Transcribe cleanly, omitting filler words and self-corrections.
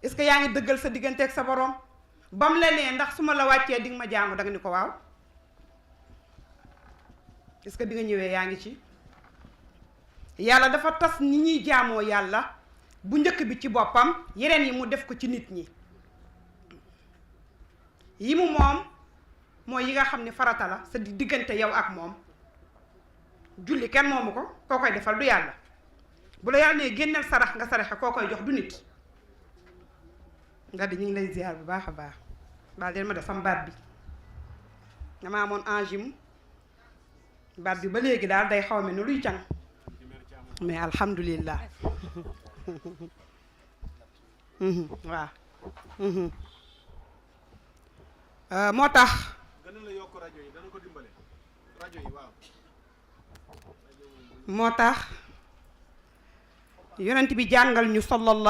est-ce que yaa ngi dëggal sa diggante ak sa borom bam la nee ndax su ma la wàccee di nga ma jaamu danga ni ko waaw est-ce que bi nga ñëwee yaa ngi ci yàlla dafa tas ni ñuy jaamoo yàlla bu njëkk bi ci boppam yeneen yi mu def ko ci nit ñi yi mu moom mooy yi nga xam ne farata la sa diggante yow ak moom julli kenn moomu ko koo koy defal du yàlla bu la yàlla nee génneel sarax nga saraxe koo koy jox du nit nga di ñu ngi lay ziar bu baax a baax baal leen ma def sam baat bi dama amoon angime baat bi ba léegi daal day xaw me ni luy càng mais alhamdulillah waaw moo tax moo tax yonent bi jàngal ñu sallallahu